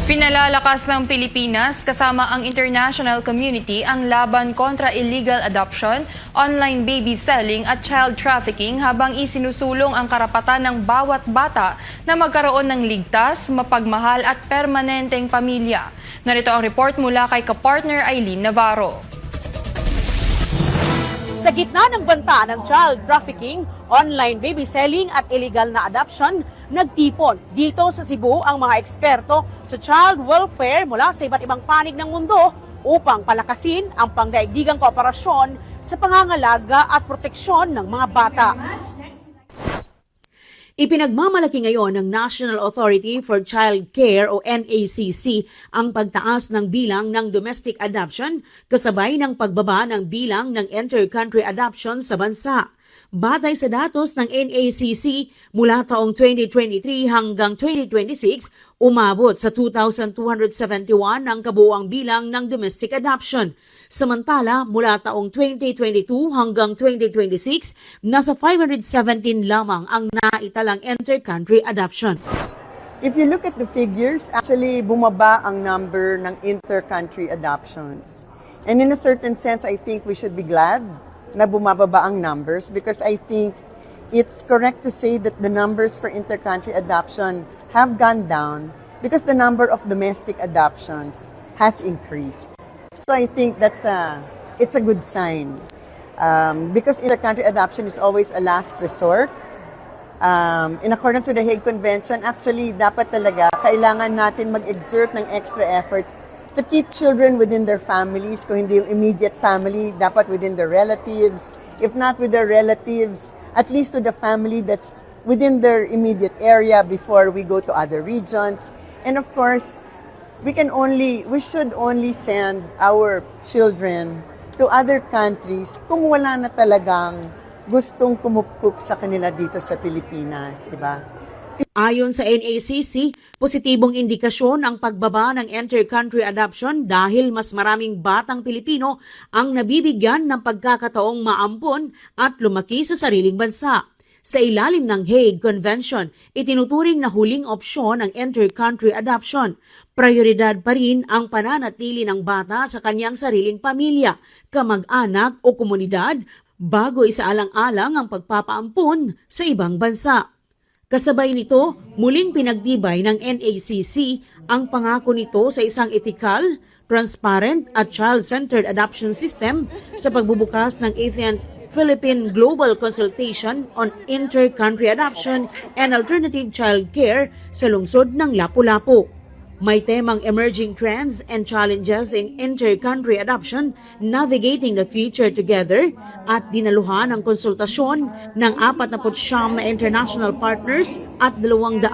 Pinalalakas ng Pilipinas kasama ang international community ang laban kontra illegal adoption, online baby selling at child trafficking habang isinusulong ang karapatan ng bawat bata na magkaroon ng ligtas, mapagmahal at permanenteng pamilya. Narito ang report mula kay kapartner Eileen Navarro. Sa gitna ng banta ng child trafficking, online baby selling at illegal na adoption, nagtipon dito sa Cebu ang mga eksperto sa child welfare mula sa iba't ibang panig ng mundo upang palakasin ang pangdaigdigang kooperasyon sa pangangalaga at proteksyon ng mga bata. Ipinagmamalaki ngayon ng National Authority for Child Care o NACC ang pagtaas ng bilang ng domestic adoption kasabay ng pagbaba ng bilang ng inter-country adoption sa bansa. Batay sa datos ng NACC, mula taong 2023 hanggang 2026, umabot sa 2,271 ang kabuuang bilang ng domestic adoption. Samantala, mula taong 2022 hanggang 2026, nasa 517 lamang ang naitalang inter-country adoption. If you look at the figures, actually bumaba ang number ng inter-country adoptions. And in a certain sense, I think we should be glad na bumababa ang numbers because I think it's correct to say that the numbers for inter-country adoption have gone down because the number of domestic adoptions has increased. So I think it's a good sign because inter-country adoption is always a last resort. In accordance with the Hague Convention, actually dapat talaga kailangan natin mag-exert ng extra efforts to keep children within their families. Kung hindi yung immediate family, dapat within their relatives. If not with their relatives, at least to the family that's within their immediate area before we go to other regions. And of course, we should only send our children to other countries kung wala na talagang gustong kumupkup sa kanila dito sa Pilipinas, di ba? Ayon sa NACC, positibong indikasyon ang pagbaba ng inter-country adoption dahil mas maraming batang Pilipino ang nabibigyan ng pagkakataong maampon at lumaki sa sariling bansa. Sa ilalim ng Hague Convention, itinuturing na huling opsyon ang inter-country adoption. Prioridad pa rin ang pananatili ng bata sa kanyang sariling pamilya, kamag-anak o komunidad bago isaalang-alang ang pagpapaampon sa ibang bansa. Kasabay nito, muling pinagtibay ng NACC ang pangako nito sa isang ethical, transparent at child-centered adoption system sa pagbubukas ng 8th Philippine Global Consultation on Inter-Country Adoption and Alternative Child Care sa lungsod ng Lapu-Lapu. May temang Emerging Trends and Challenges in Inter-Country Adoption, Navigating the Future Together at dinaluhan ang konsultasyon ng 49 na international partners at 288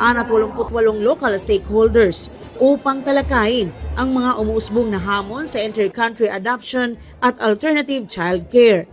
local stakeholders upang talakayin ang mga umuusbong na hamon sa inter-country adoption at alternative child care.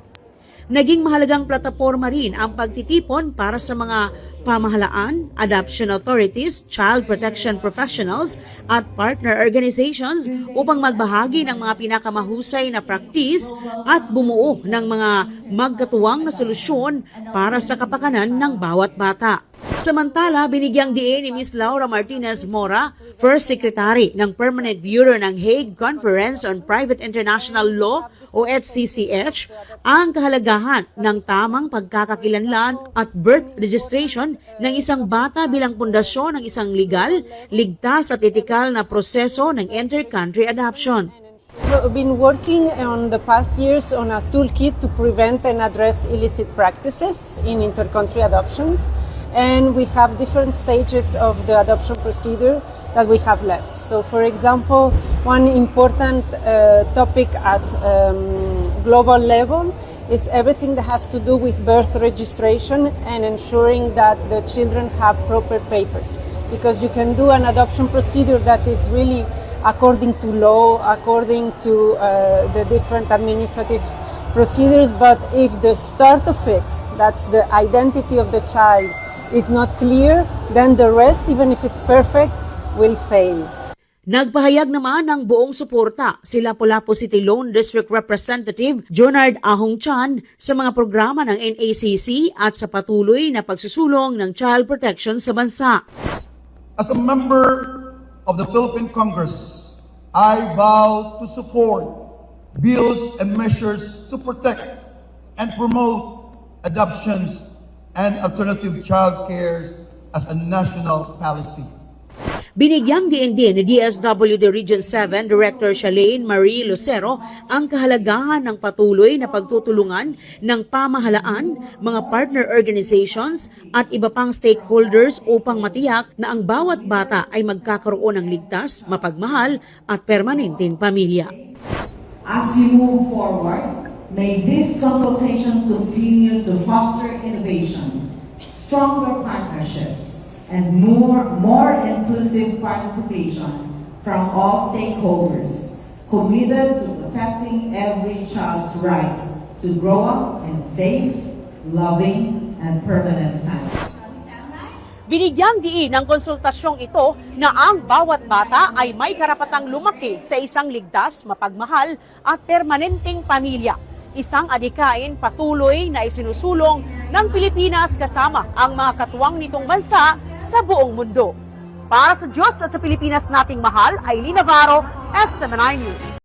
Naging mahalagang plataporma rin ang pagtitipon para sa mga pamahalaan, adoption authorities, child protection professionals at partner organizations upang magbahagi ng mga pinakamahusay na praktis at bumuo ng mga magkatuwang na solusyon para sa kapakanan ng bawat bata. Samantala, binigyang diin ni Ms. Laura Martinez Mora, First Secretary ng Permanent Bureau ng Hague Conference on Private International Law o HCCH, ang kahalagahan ng tamang pagkakakilanlan at birth registration ng isang bata bilang pundasyon ng isang legal, ligtas at etikal na proseso ng inter-country adoption. We've been working on the past years on a toolkit to prevent and address illicit practices in inter-country adoptions. And we have different stages of the adoption procedure that we have left. So, for example, one important topic at global level is everything that has to do with birth registration and ensuring that the children have proper papers. Because you can do an adoption procedure that is really according to law, according to the different administrative procedures, but if the start of it, that's the identity of the child, is not clear, then the rest, even if it's perfect, will fail. Nagpahayag naman ng buong suporta si Lapu-Lapu City Lone District Representative Jonard Ahong Chan sa mga programa ng NACC at sa patuloy na pagsusulong ng child protection sa bansa. As a member of the Philippine Congress, I vow to support bills and measures to protect and promote adoptions and alternative child cares as a national policy. Binigyang diin din ni DSWD Region 7 Director Shalane Marie Lucero ang kahalagahan ng patuloy na pagtutulungan ng pamahalaan, mga partner organizations at iba pang stakeholders upang matiyak na ang bawat bata ay magkakaroon ng ligtas, mapagmahal at permanenteng pamilya. As you move forward, may this consultation continue to foster innovation, stronger partnerships, and more inclusive participation from all stakeholders, committed to protecting every child's right to grow up in a safe, loving, and permanent family. Binigyang diin ng konsultasyong ito na ang bawat bata ay may karapatang lumaki sa isang ligtas, mapagmahal at permanenteng pamilya. Isang adhikain patuloy na isinusulong ng Pilipinas kasama ang mga katuwang nitong bansa sa buong mundo. Para sa Diyos at sa Pilipinas nating mahal, Aileen Navarro, SMNI News.